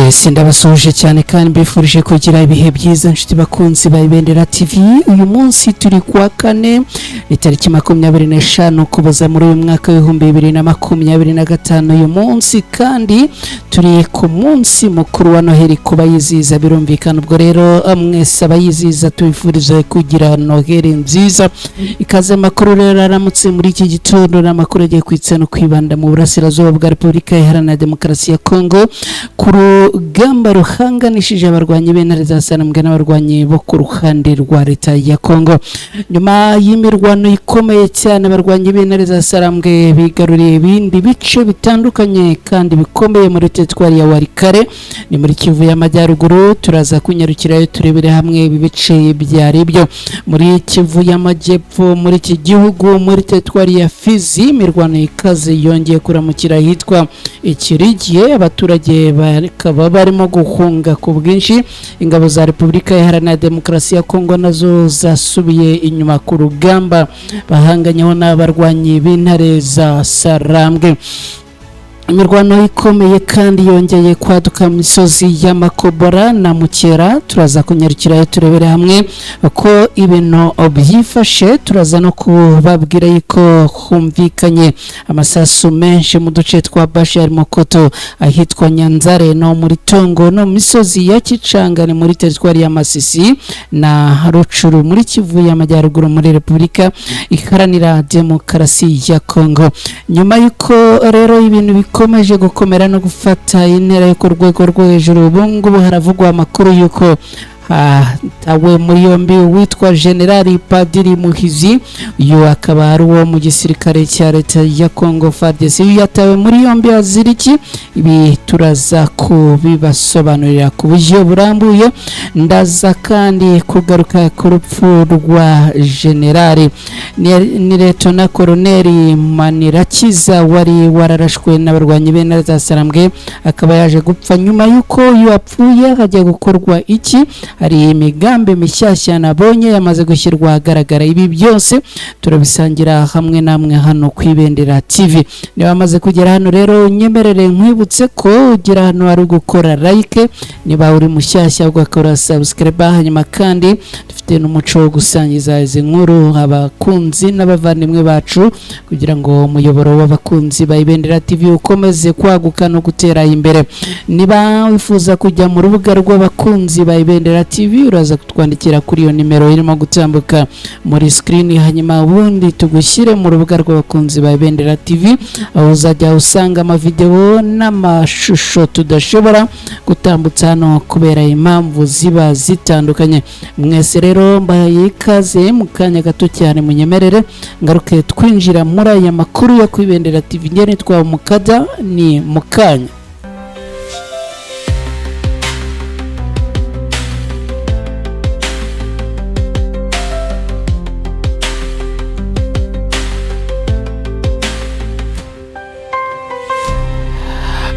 Yes, ndabasuhuje cyane kandi mbifurije kugira ibihe byiza, inshuti bakunzi ba Ibendera TV. Uyu munsi turi kuwa kane, ni tariki 25 Ukuboza muri uyu mwaka w'2025. Uyu munsi kandi turi ku munsi mukuru wa Noheli ku bayizihiza, birumvikana. Ubwo rero mwese abayizihiza tubifurije kugira Noheli nziza. Ikaze. Amakuru rero aramutse muri iki gitondo ni amakuru agiye kwitsa no kwibanda mu burasirazuba bwa Repubulika Iharanira Demokarasi ya Kongo, ku rugamba ruhanganishije abarwanyi b'intare za Sarambwe n'abarwanyi bo ku ruhande rwa leta ya Kongo. Nyuma y'imirwano ikomeye cyane, abarwanyi b'intare za Sarambwe bigaruriye ibindi bice bitandukanye kandi bikomeye muri teritwari ya Warikare, ni muri Kivu y'Amajyaruguru. Turaza kunyarukirayo turebere hamwe ibi bice byari byo muri Kivu y'Amajyepfo. Muri iki gihugu, muri teritwari ya Fizi, imirwano ikaze yongeye kuramukira ahitwa Ikirigiye, abaturage bakaba barimo guhunga ku bwinshi. Ingabo za Repubulika Iharanira Demokarasi ya Kongo nazo zasubiye inyuma ku rugamba bahanganyeho n'abarwanyi b'intare za Sarambwe. Imirwano ikomeye kandi yongeye kwaduka mu misozi y'Amakobora na Mukera. Turaza kunyarukirayo turebere hamwe uko ibintu byifashe. Turaza no kubabwira yuko humvikanye amasasu menshi mu duce twa Bashari Mokoto, ahitwa Nyanzare no muri Tongo, no mu misozi ya Kicanga, ni muri teritwari ya Masisi, na Rucuru muri Kivu y'Amajyaruguru, muri Repubulika Iharanira Demokarasi ya Kongo. Nyuma y'uko rero ibintu bikomeje gukomera no gufata intera yo ku rwego rwo hejuru, ubu ngubu haravugwa amakuru y'uko hatawe muri yombi uwitwa Generali Padiri Muhizi. Uyu akaba ari uwo mu gisirikare cya leta ya Congo, FARDC. Uyu yatawe muri yombi azira iki? Ibi turaza kubibasobanurira ku buryo burambuye. Ndaza kandi kugaruka ku rupfu rwa Generali ni Letona Koroneri Manirakiza wari wararashwe n'abarwanyi b'intare za Sarambwe, akaba yaje gupfa. Nyuma y'uko uyu apfuye, hajya gukorwa iki? Hari imigambi mishyashya nabonye yamaze gushyirwa ahagaragara. Ibi byose turabisangira hamwe namwe hano ku Ibendera TV. Niba wamaze kugera hano rero, nyemerere nkwibutse ko ugera hano ari gukora like, niba uri mushyashya ugakora subscribe. Hanyuma kandi dufite n'umuco wo gusangiza izi nkuru abakunzi n'abavandimwe bacu, kugira ngo umuyoboro w'abakunzi ba Ibendera TV ukomeze kwaguka no gutera imbere. Niba wifuza kujya mu rubuga rw'abakunzi ba Ibendera TV, uraza kutwandikira kuri iyo nimero irimo gutambuka muri screen, hanyuma ubundi tugushyire mu rubuga rw'abakunzi ba Ibendera TV, aho uzajya usanga amavideo n'amashusho tudashobora gutambutsa hano kubera impamvu ziba zitandukanye. Mwese rero mbahaye ikaze. Mu kanya gato cyane munyemerere ngaruke twinjira muri aya makuru yo ku Ibendera TV. Njye nitwa Mukada, ni mu kanya.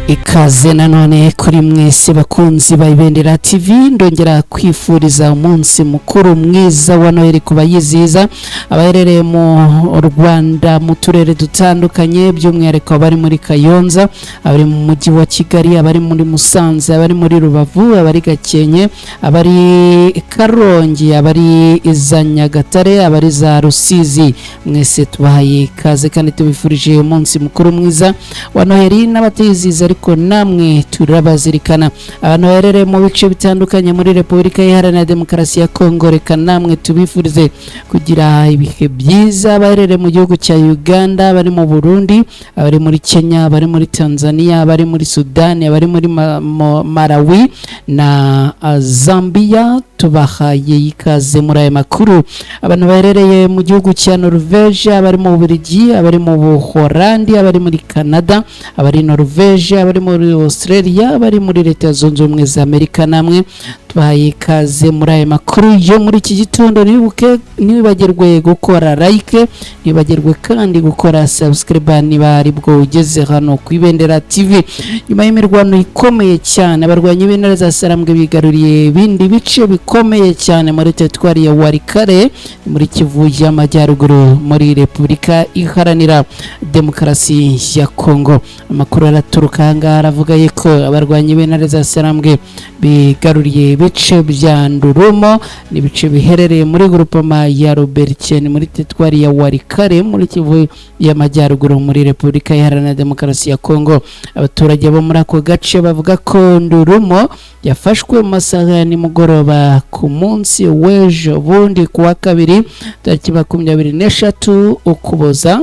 Ikaze nanone kuri mwese bakunzi ba Ibendera TV. Ndongera kwifuriza umunsi mukuru mwiza wa Noheli ku bayizihiza, abaherereye mu Rwanda mu turere dutandukanye, by'umwihariko abari muri Kayonza, abari mu mujyi wa Kigali, abari muri Musanze, abari muri Rubavu, abari Gakenke, abari Karongi, abari za Nyagatare, abari za Rusizi. Mwese tubahaye ikaze kandi tubifurije umunsi mukuru mwiza wa Noheli. N'abatizihiza ariko namwe turabazirikana. Abantu baherereye mu bice bitandukanye muri Repubulika Iharanira Demokarasi ya Kongo, reka namwe tubifurize kugira ibihe byiza. Abaherereye mu gihugu cya Uganda, abari mu Burundi, abari muri Kenya, abari muri Tanzania, abari muri Sudani, abari muri Malawi na Zambia, tubahaye ikaze muri aya makuru. Abantu baherereye mu gihugu cya Norvege, abari mu Bubiligi, abari mu Buholandi, abari muri Canada, abari Norvege, abari muri Australia, abari muri Leta Zunze Ubumwe za Amerika, namwe Tubahaye ikaze muri aya makuru yo muri iki gitondo. Ntiwibuke, ntiwibagirwe gukora like, ntibagirwe kandi gukora subscribe niba aribwo ugeze hano ku Ibendera TV. Nyuma y'imirwano ikomeye cyane, abarwanyi b'intare za Sarambwe bigaruriye ibindi bice bikomeye cyane muri teritwari ya Walikale, muri Kivu y'Amajyaruguru, muri Repubulika Iharanira Demokarasi ya Kongo. Amakuru araturuka ahangaha aravuga yuko abarwanyi b'intare za Sarambwe bigaruriye ibice bya Ndurumo, n'ibice biherereye muri grupama ya Robertien, muri teritwari ya Walikale, muri Kivu y'Amajyaruguru, muri Repubulika Iharanira Demokarasi ya Kongo. Abaturage bo muri ako gace bavuga ko Ndurumo yafashwe mu masaha ya nimugoroba ku munsi w'ejo bundi ku wa kabiri, tariki 23 Ukuboza,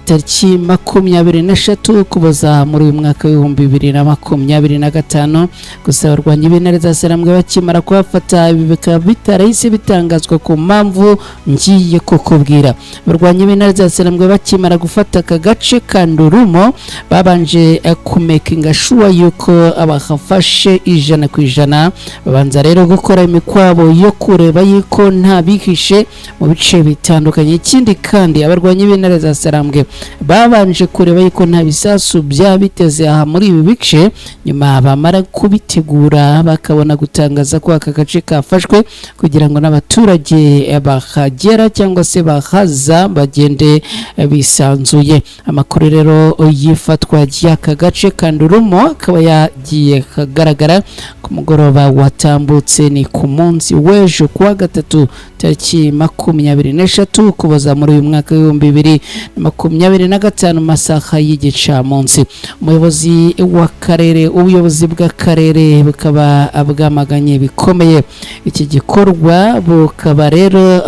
tariki 23 Ukuboza muri uyu mwaka w'2025. Gusa abarwanyi b'intare za Sarambwe bakimara kuhafata, ibi bikaba bitarahise bitangazwa ku mpamvu ngiye kukubwira. Abarwanyi b'intare za Sarambwe bakimara gufata aka gace ka Ndurumo, babanje kumakinga sure yuko abahafashe 100%. Babanza rero gukora imikwabo yo kureba yuko nta bihishe mu bice bitandukanye. Ikindi kandi, abarwanyi b'intare za Sarambwe babanje kureba yuko nta bisasu byaba biteze aha muri ibi bice. Nyuma bamara kubitegura, bakabona gutangaza ko aka gace kafashwe, kugira ngo n'abaturage bahagera cyangwa se bahaza bagende bisanzuye. Amakuru rero y'ifatwa ry'aka gace ka Ndurumo akaba yagiye kagaragara ku mugoroba watambutse, ni ku munsi w'ejo kuwa gatatu, tariki 23 Ukuboza muri uyu mwaka w'2025, masaha y'igicamunsi. Umuyobozi w'akarere, ubuyobozi bw'akarere bukaba bwamaganye bikomeye iki gikorwa, bukaba rero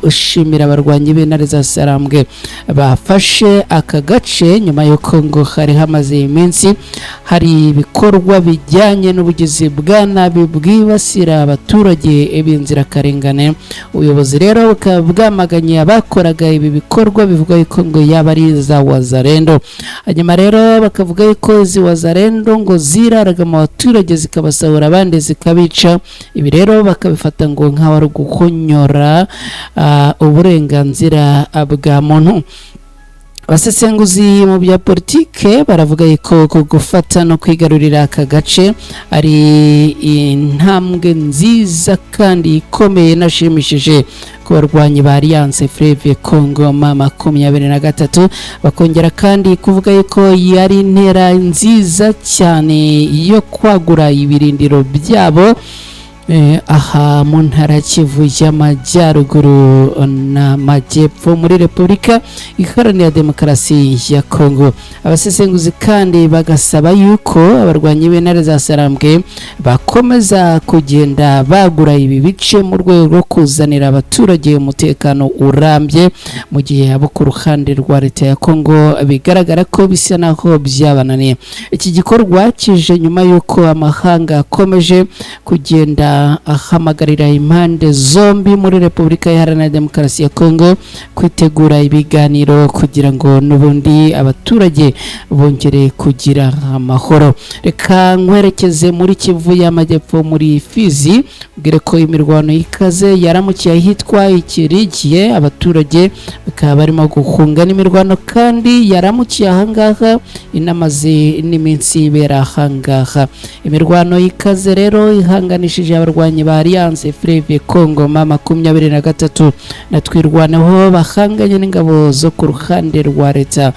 bushimira abarwanyi b'intare za Sarambwe bafashe aka gace, nyuma y'uko ngo hari hamaze iminsi hari ibikorwa bijyanye n'ubugizi bwa nabi bwibasira abaturage b'inzirakarengane. Ubuyobozi rero bukaba bwamaganye abakoraga ibi bikorwa, bivuga yuko ngo yaba ari za Wazalendo. Hanyuma rero bakavuga yuko izi Wazalendo ngo ziraraga mu baturage, zikabasahura, abandi zikabica. Ibi rero bakabifata ngo nk'aho ari uguhonyora uburenganzira bwa muntu. Abasesenguzi mu bya politike baravuga yuko ku gufata no kwigarurira aka gace ari intambwe nziza kandi ikomeye inashimishije ku barwanyi ba Alliance Fleuve Congo M23. Bakongera kandi kuvuga yuko yari intera nziza cyane yo kwagura ibirindiro byabo aha mu ntara ya Kivu y'Amajyaruguru n'Amajyepfo, muri Repubulika Iharanira Demokarasi ya Kongo. Abasesenguzi kandi bagasaba yuko abarwanyi b'intare za Sarambwe bakomeza kugenda bagura ibi bice mu rwego rwo kuzanira abaturage umutekano urambye, mu gihe abo ku ruhande rwa leta ya Kongo bigaragara ko bisa naho byabananiye. Iki gikorwa kije nyuma y'uko amahanga akomeje kugenda ahamagarira impande zombi muri Repubulika Iharanira Demokarasi ya Kongo kwitegura ibiganiro, kugira ngo n'ubundi abaturage bongere kugira amahoro. Reka nkwerekeze muri Kivu y'Amajyepfo, muri Fizi, mbwire ko imirwano ikaze yaramukiye ahitwa Ikirigiye, abaturage bakaba barimo guhunga. N'imirwano kandi yaramukiye ahangaha, inamaze n'iminsi ibera ahangaha. Imirwano ikaze rero ihanganishije abarwanyi ba Alliance Fleuve Congo M23 na Twirwaneho bahanganye n'ingabo zo ku ruhande rwa leta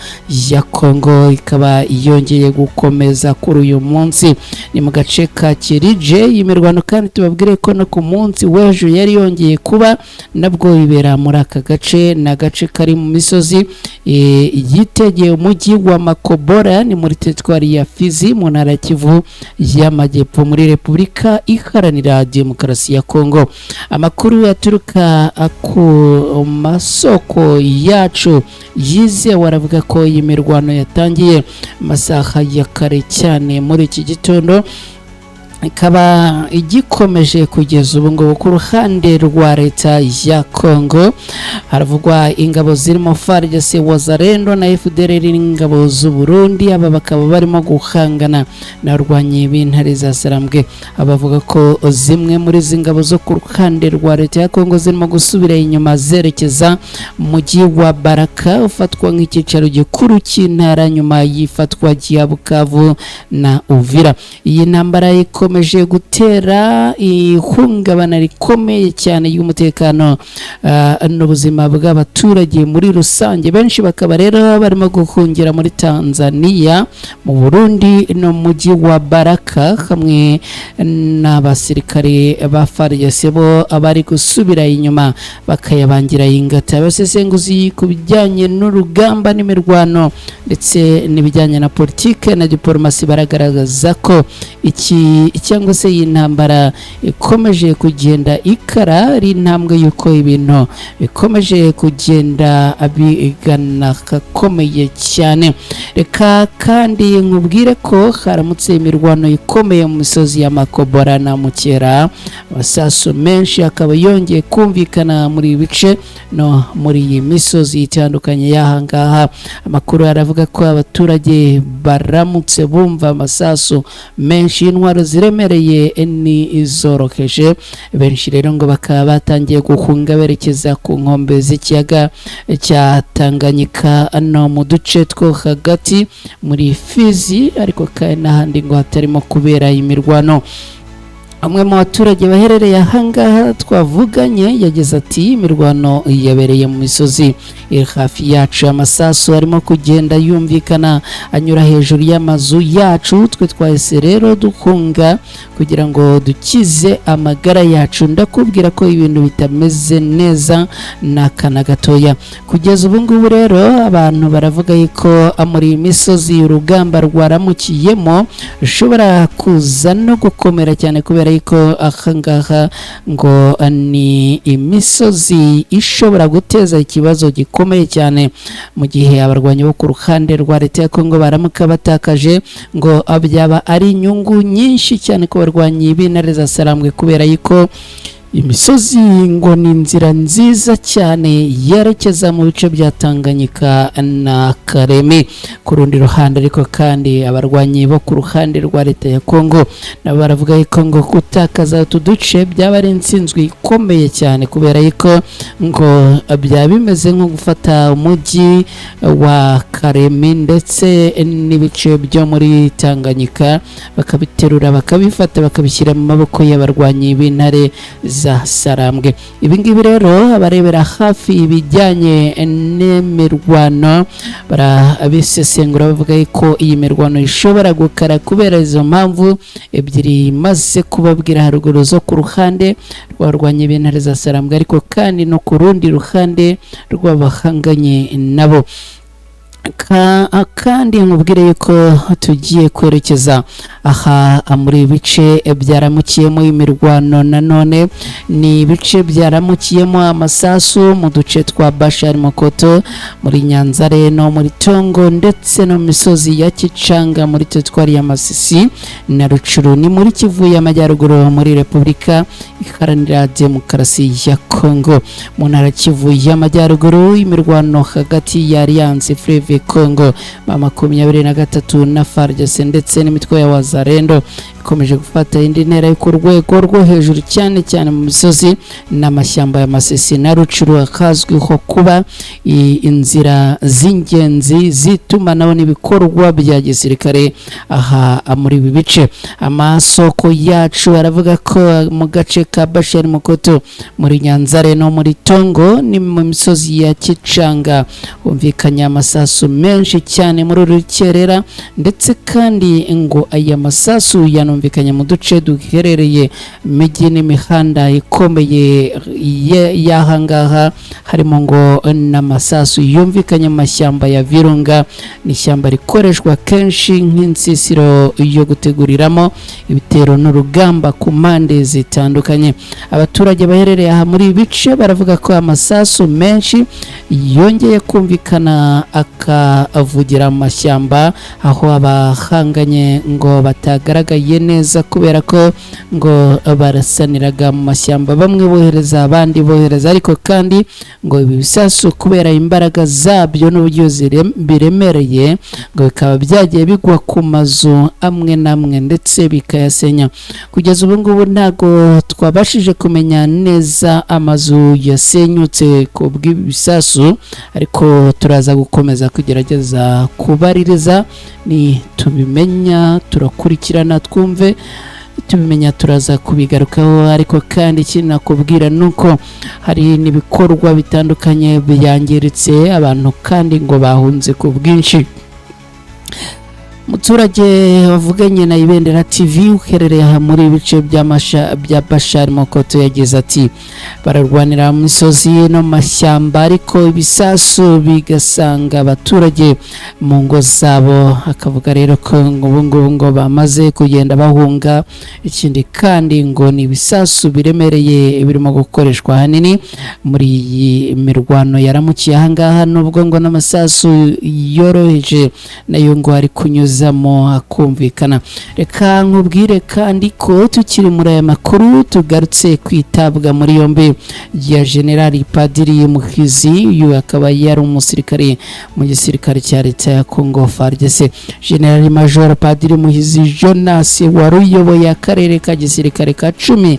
ya Congo, ikaba yongeye gukomeza kuri uyu munsi, ni mu gace ka Kirije. Iyi mirwano kandi tubabwire ko no ku munsi w'ejo yari yongeye kuba, nabwo ibera muri aka gace. Ni agace kari mu misozi yitegeye umujyi wa Makobora, ni muri teritwari ya Fizi, mu ntara ya Kivu y'Amajyepfo, muri Repubulika Iharanira Demokarasi ya Kongo. Amakuru yaturuka ku masoko yacu yizewe aravuga ko iyi mirwano yatangiye amasaha ya kare cyane muri iki gitondo. Ikaba igikomeje kugeza ubu ngubu. Ku ruhande rwa leta ya Congo haravugwa ingabo zirimo FARDC, Wazalendo na FDLR n'ingabo z'u Burundi. Aba bakaba barimo guhangana n'abarwanyi b'intare za Sarambwe. Abavuga ko zimwe muri izi ngabo zo ku ruhande rwa leta ya Congo zirimo gusubira inyuma zerekeza mu mujyi wa Baraka, ufatwa nk'icyicaro gikuru cy'intara nyuma y'ifatwa rya Bukavu na Uvira. Iyi ntambara ikomeje gutera ihungabana rikomeye cyane y'umutekano n'ubuzima bw'abaturage muri rusange. Benshi bakaba rero barimo guhungira muri Tanzania, mu Burundi no mu mujyi wa Baraka, hamwe n'abasirikare ba FARDC bo abari gusubira inyuma bakayabangira ingata. Abasesenguzi ku bijyanye n'urugamba n'imirwano ndetse n'ibijyanye na politike na diplomasi baragaragaza ko iki cyangwa se iyi ntambara ikomeje kugenda ikara ari intambwe y'uko ibintu bikomeje kugenda bigana kakomeye cyane. Reka kandi nkubwire ko haramutse imirwano ikomeye mu misozi ya Makobora na Mukera, amasasu menshi akaba yongeye kumvikana muri ibi bice no muri iyi misozi itandukanye y'aha ngaha. Amakuru aravuga ko abaturage baramutse bumva amasasu menshi y'intwaro ziremereye n'izoroheje. Benshi rero ngo bakaba batangiye guhunga berekeza ku nkombe z'ikiyaga cya Tanganyika no mu duce two hagati muri Fizi, ariko kandi n'ahandi ngo hatarimo kubera imirwano. Amwe mu baturage baherereye ahangaha twavuganye yagize ati: "Imirwano yabereye mu misozi iri hafi yacu, amasasu arimo kugenda yumvikana anyura hejuru y'amazu yacu. Twe twahise rero duhunga kugira ngo dukize amagara yacu. Ndakubwira ko ibintu bitameze neza n'akana gatoya." Kugeza ubu ngubu rero abantu baravuga yuko muri iyi misozi urugamba rwaramukiyemo rushobora kuza no gukomera cyane, kubera yuko ahangaha ngo ni imisozi ishobora guteza ikibazo gikomeye cyane mu gihe abarwanyi bo ku ruhande rwa leta ya Kongo baramuka batakaje. Ngo byaba ari inyungu nyinshi cyane ku barwanyi b'intare za Sarambwe, kubera yuko imisozi ngo ni inzira nziza cyane yerekeza mu bice bya Tanganyika na Karemi. Ku rundi ruhande ariko kandi, abarwanyi bo ku ruhande rwa leta ya Kongo nabo baravuga yuko ngo gutakaza utu duce byaba ari intsinzwi ikomeye cyane, kubera yuko ngo byaba bimeze nko gufata umujyi wa Karemi ndetse n'ibice byo muri Tanganyika, bakabiterura, bakabifata, bakabishyira mu maboko y'abarwanyi b'intare za Sarambwe. Ibi ngibi rero abarebera hafi ibijyanye n'imirwano barabisesengura, bavuga ko iyi mirwano ishobora gukara kubera izo mpamvu ebyiri maze kubabwira haruguru, zo ku ruhande rw'abarwanyi b'intare za Sarambwe, ariko kandi no ku rundi ruhande rw'abahanganye nabo. Kandi nkubwire yuko tugiye kwerekeza aha muri bice byaramukiyemo imirwano. Nanone ni ibice byaramukiyemo amasasu mu duce twa Bashari Mokoto muri Nyanzare no muri Tongo, ndetse no mu misozi ya Kicanga muri teritwari ya Masisi na Rucuru, ni muri Kivu y'Amajyaruguru muri Repubulika Iharanira Demokarasi ya Kongo. Mu ntara Kivu y'Amajyaruguru, imirwano hagati ya Alliance Fleuve Congo M23 na FARDC ndetse n'imitwe ya Wazalendo ikomeje gufata indi ntera yo ku rwego rwo hejuru, cyane cyane mu misozi n'amashyamba ya Masisi na Rucuru, akazwiho kuba inzira z'ingenzi z'itumanaho n'ibikorwa bya gisirikare aha muri ibi bice. Amasoko yacu aravuga ko mu gace ka Bashari Mukoto muri Nyanzare no muri Tongo ni mu misozi ya Kicanga humvikanye amasasu menshi cyane muri uru rukerera, ndetse kandi ngo aya masasu yanumvikanye mu duce duherereye mijyi n'imihanda ikomeye y'aha ngaha, harimo ngo n'amasasu yumvikanye mu mashyamba ya Virunga. Ni ishyamba rikoreshwa kenshi nk'insisiro yo guteguriramo ibitero n'urugamba ku mpande zitandukanye. Abaturage baherereye aha muri ibi bice baravuga ko amasasu menshi yongeye kumvikana akavugira mu mashyamba, aho abahanganye ngo batagaragaye. neza, kubera ko ngo barasaniraga mu mashyamba, bamwe bohereza abandi bohereza. Ariko kandi ngo ibi bisasu kubera imbaraga zabyo n'uburyo biremereye, ngo bikaba byagiye bigwa ku mazu amwe n'amwe ndetse bikayasenya. Kugeza ubu ngubu ntabwo twabashije kumenya neza amazu yasenyutse ku bw'ibisasu, ariko turaza gukomeza kugerageza kubaririza. Ni tubimenya turakurikirana twumve, tubimenya turaza kubigarukaho. Ariko kandi ikindi nakubwira ni uko hari n'ibikorwa bitandukanye byangiritse, abantu kandi ngo bahunze ku bwinshi. Umuturage wavuganye na Ibendera TV uherereye aha muri ibice bya Bashari Mokoto yagize ati: "Bararwanira mu misozi no mu mashyamba, ariko ibisasu bigasanga abaturage mu ngo zabo." Akavuga rero ko ubu ngubu ngo bamaze kugenda bahunga. Ikindi kandi ngo ni ibisasu biremereye birimo gukoreshwa ahanini muri iyi mirwano yaramukiye ahangaha, nubwo ngo n'amasasu yoroheje nayo ngo ari kunyuzamo akumvikana. Reka nkubwire kandi ko tukiri muri aya makuru, tugarutse kwitabwa muri yombi rya Generali Padiri Muhizi. Uyu akaba yari umusirikare mu gisirikare cya leta ya Congo FARDC. Generali Major Padiri Muhizi Jonas wari uyoboye akarere ka gisirikare ka 11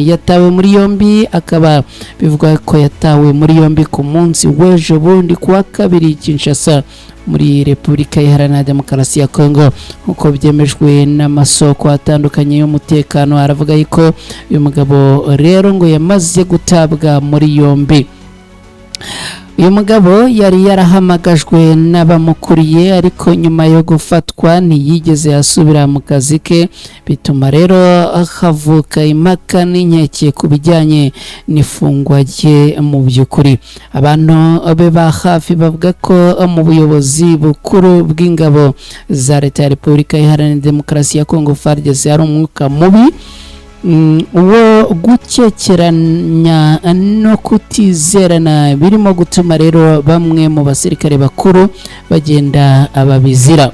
yatawe muri yombi, akaba bivugwa ko yatawe muri yombi ku munsi w'ejo bundi kuwa kabiri Kinshasa muri Repubulika Iharanira Demokarasi ya Kongo, nk'uko byemejwe n'amasoko atandukanye y'umutekano. Aravuga yuko uyu mugabo rero ngo yamaze gutabwa muri yombi. Uyu mugabo yari yarahamagajwe n'abamukuriye, ariko nyuma yo gufatwa ntiyigeze asubira mu kazi ke, bituma rero havuka impaka n'inkeke ku bijyanye n'ifungwa rye. Mu by'ukuri abantu be ba hafi bavuga ko mu buyobozi bukuru bw'ingabo za leta ya Repubulika Iharanira Demokarasi ya Kongo FARDC hari umwuka mubi wo gukekeranya no kutizerana, birimo gutuma rero bamwe mu basirikare bakuru bagenda ababizira.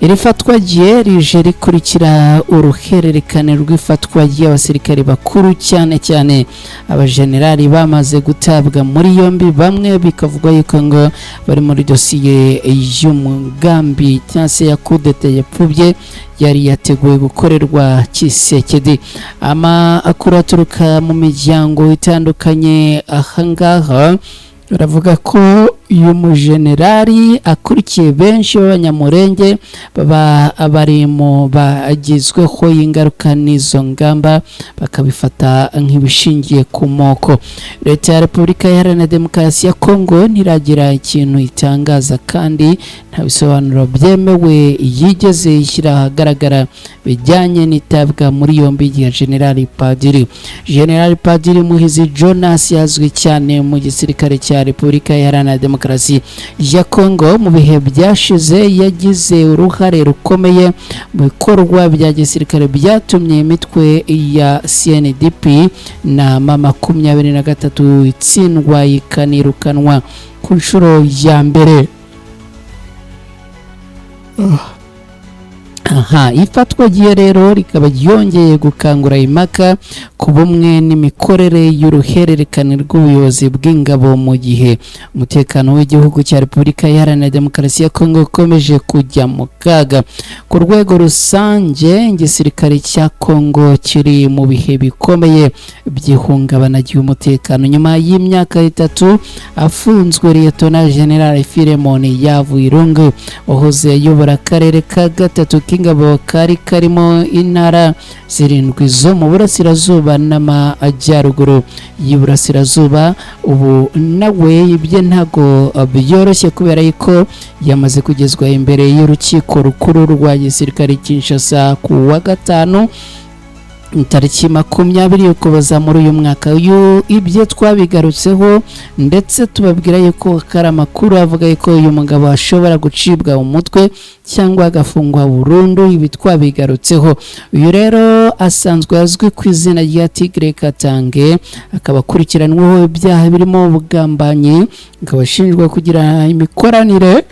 Iri fatwa rye rije rikurikira uruhererekane rw'ifatwa ry'abasirikare bakuru, cyane cyane abajenerali bamaze gutabwa muri yombi, bamwe bikavugwa yuko ngo bari muri dosiye y'umugambi cyangwa se ya kudeta yapfubye yari yateguwe gukorerwa Tshisekedi. Amakuru aturuka mu miryango itandukanye ahangaha baravuga ko uyu mujenerali akurikiye benshi b'Abanyamurenge baba bari mu bagizweho ingaruka n'izo ngamba, bakabifata nk'ibishingiye ku moko. Leta ya Repubulika Iharanira Demokarasi ya Kongo ntiragira ikintu itangaza, kandi nta bisobanuro byemewe yigeze ishyira ahagaragara bijyanye n'itabwa muri yombi rya Generali Padiri. Generali Padiri Muhizi Jonas yazwi cyane mu gisirikare cya Repubulika Iharanira Demokarasi ya Kongo. Mu bihe byashize yagize uruhare rukomeye mu bikorwa bya gisirikare byatumye imitwe ya CNDP na M23 itsindwa ikanirukanwa ku nshuro ya mbere. Aha ifatwa rye rero rikaba ryongeye gukangura impaka ku bumwe n'imikorere y'uruhererekane rw'ubuyobozi bw'ingabo, mu gihe umutekano w'igihugu cya Repubulika Iharanira Demokarasi ya Kongo ukomeje kujya mu kaga. Ku rwego rusange, igisirikare cya Kongo kiri mu bihe bikomeye by'ihungabana ry'umutekano. Nyuma y'imyaka 3 afunzwe, Liyetona General Philemon Yavuirungu wahoze ayobora akarere ka gatatu k'ingabo kari karimo intara 7 zo mu burasirazuba n'amajyaruguru y'iburasirazuba, ubu nawe ibye ntago byoroshye, kubera yuko yamaze kugezwa imbere y'urukiko rukuru rwa gisirikare Kinshasa ku wa gatanu tariki 20 Ukuboza muri uyu mwaka. Uyu ibyo twabigarutseho, ndetse tubabwira yuko kari amakuru avuga yuko uyu mugabo ashobora gucibwa umutwe cyangwa agafungwa burundu. Ibi twabigarutseho. Uyu rero asanzwe azwi ku izina rya Tigre Katange, akaba akurikiranweho ibyaha birimo ubugambanyi, akaba ashinjwa kugira imikoranire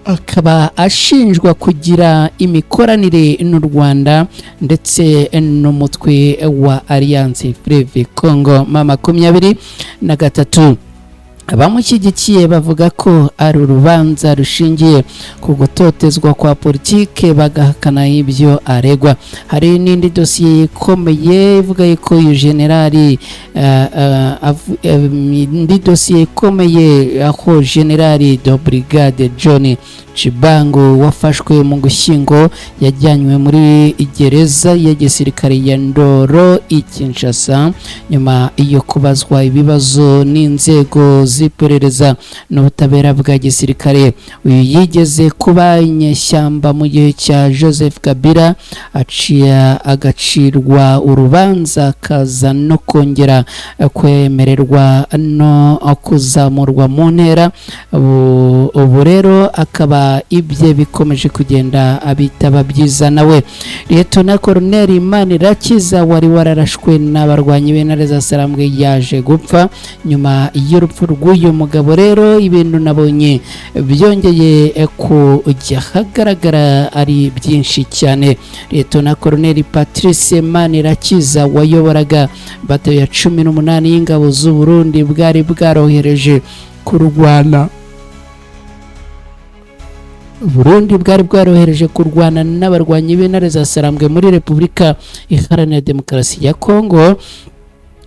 Akaba ashinjwa kugira imikoranire n'u Rwanda ndetse n'umutwe wa Alliance Fleuve Congo M23. Abamushyigikiye bavuga ko ari urubanza rushingiye ku gutotezwa kwa politike, bagahakana ibyo aregwa. Hari n'indi dosiye ikomeye ivuga yuko uyu generali indi dosiye ikomeye aho Generali de Brigade John Chibango wafashwe mu Gushyingo yajyanywe muri gereza ya gisirikare ya Ndoro i Kinshasa nyuma yo kubazwa ibibazo n'inzego z'iperereza n'ubutabera bwa gisirikare. Uyu yigeze kuba inyeshyamba mu gihe cya Joseph Kabila, aciye agacirwa urubanza, akaza no kongera kwemererwa no kuzamurwa mu ntera. Ubu rero akaba ibye bikomeje kugenda abitaba byiza. Nawe Liyetona Koroneri Manirakiza wari wararashwe n'abarwanyi b'Intare za Sarambwe yaje gupfa. Nyuma y'urupfu rw'uyu mugabo rero, ibintu nabonye byongeye kujya ahagaragara ari byinshi cyane. Liyetona Koroneri Patrice Manirakiza wayoboraga bato ya 18 y'ingabo z'u Burundi bwari bwarohereje kurwana Burundi bwari bwarohereje kurwana n'abarwanyi b'Intare za Sarambwe muri Repubulika Iharanira Demokarasi ya Kongo,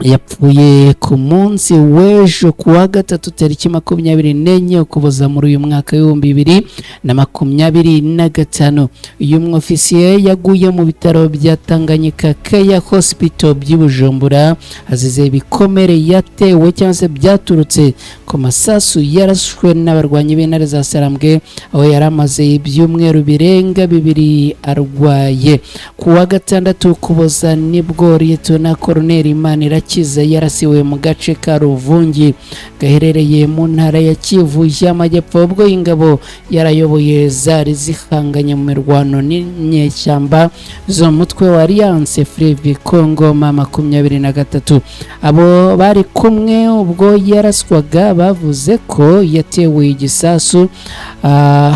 yapfuye ku munsi w'ejo ku wa gatatu tariki 24 Ukuboza muri uyu mwaka w'2025. Uyu mwofisiye yaguye mu bitaro bya Tanganyika Care Hospital by'i Bujumbura azize ibikomere yatewe cyangwa se byaturutse ku masasu yarashwe n'abarwanyi b'Intare za Sarambwe, aho yari amaze ibyumweru birenga 2 arwaye. Ku wa gatandatu Ukuboza nibwo Liyetona Koroneri Manirakiza yarasiwe mu gace ka Ruvungi gaherereye mu ntara ya Kivu y'Amajyepfo, ubwo ingabo yarayoboye zari zihanganye mu mirwano n'inyeshyamba zo mutwe wa Alliance Fleuve Congo M23. Abo bari kumwe ubwo yaraswaga bavuze ko yatewe igisasu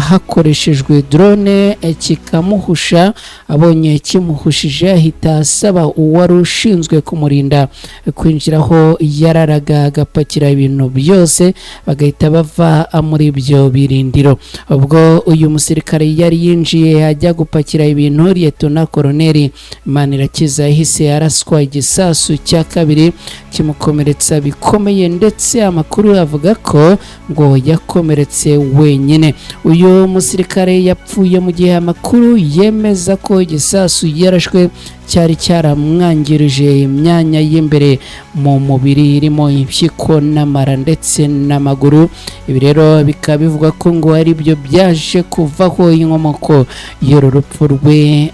hakoreshejwe drone kikamuhusha. Abonye kimuhushije ahita asaba uwari ushinzwe kumurinda kwinjira aho yararaga, agapakira ibintu byose, bagahita bava muri ibyo birindiro. Ubwo uyu musirikare yari yinjiye ajya gupakira ibintu, Liyetona Koroneri Manirakiza yahise araswa igisasu cya kabiri kimukomeretsa bikomeye, ndetse amakuru avuga ko ngo yakomeretse wenyine. Uyu musirikare yapfuye mu gihe amakuru yemeza ko igisasu yarashwe cyari cyaramwangirije imyanya y'imbere mu mubiri irimo impyiko n'amara ndetse n'amaguru. Ibi rero bikaba bivugwa ko ngo ari byo byaje kuvaho inkomoko y'uru rupfu rwe,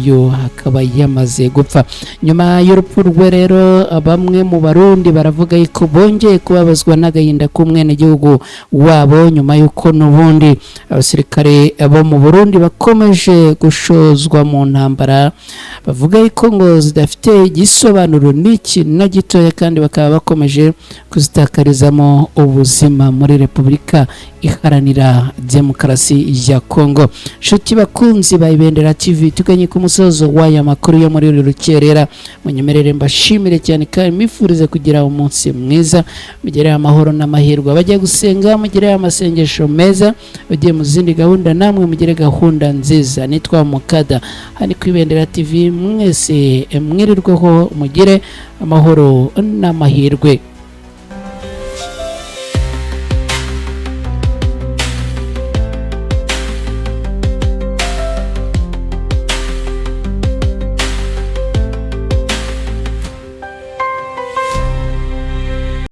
yo akaba yamaze gupfa. Nyuma y'urupfu rwe rero, bamwe mu Barundi baravuga yuko bongeye kubabazwa n'agahinda k'umwenegihugu wabo, nyuma y'uko n'ubundi abasirikare bo mu Burundi bakomeje gushozwa mu ntambara bavuga yuko ngo zidafite igisobanuro n'iki na gitoya, kandi bakaba bakomeje kuzitakarizamo ubuzima muri Repubulika Iharanira Demokarasi ya Kongo. Nshuti bakunzi ba Ibendera TV, tuganye ku musozo w'aya makuru yo muri uru rukerera. Munyemerere mbashimire cyane kandi mbifurize kugira umunsi mwiza, mugire amahoro n'amahirwe. Abajya gusenga mugire amasengesho meza, bagiye mu zindi gahunda namwe mugire gahunda nziza. Nitwa Mukada hano ku Ibendera TV, mwese mwirirweho mugire amahoro n'amahirwe.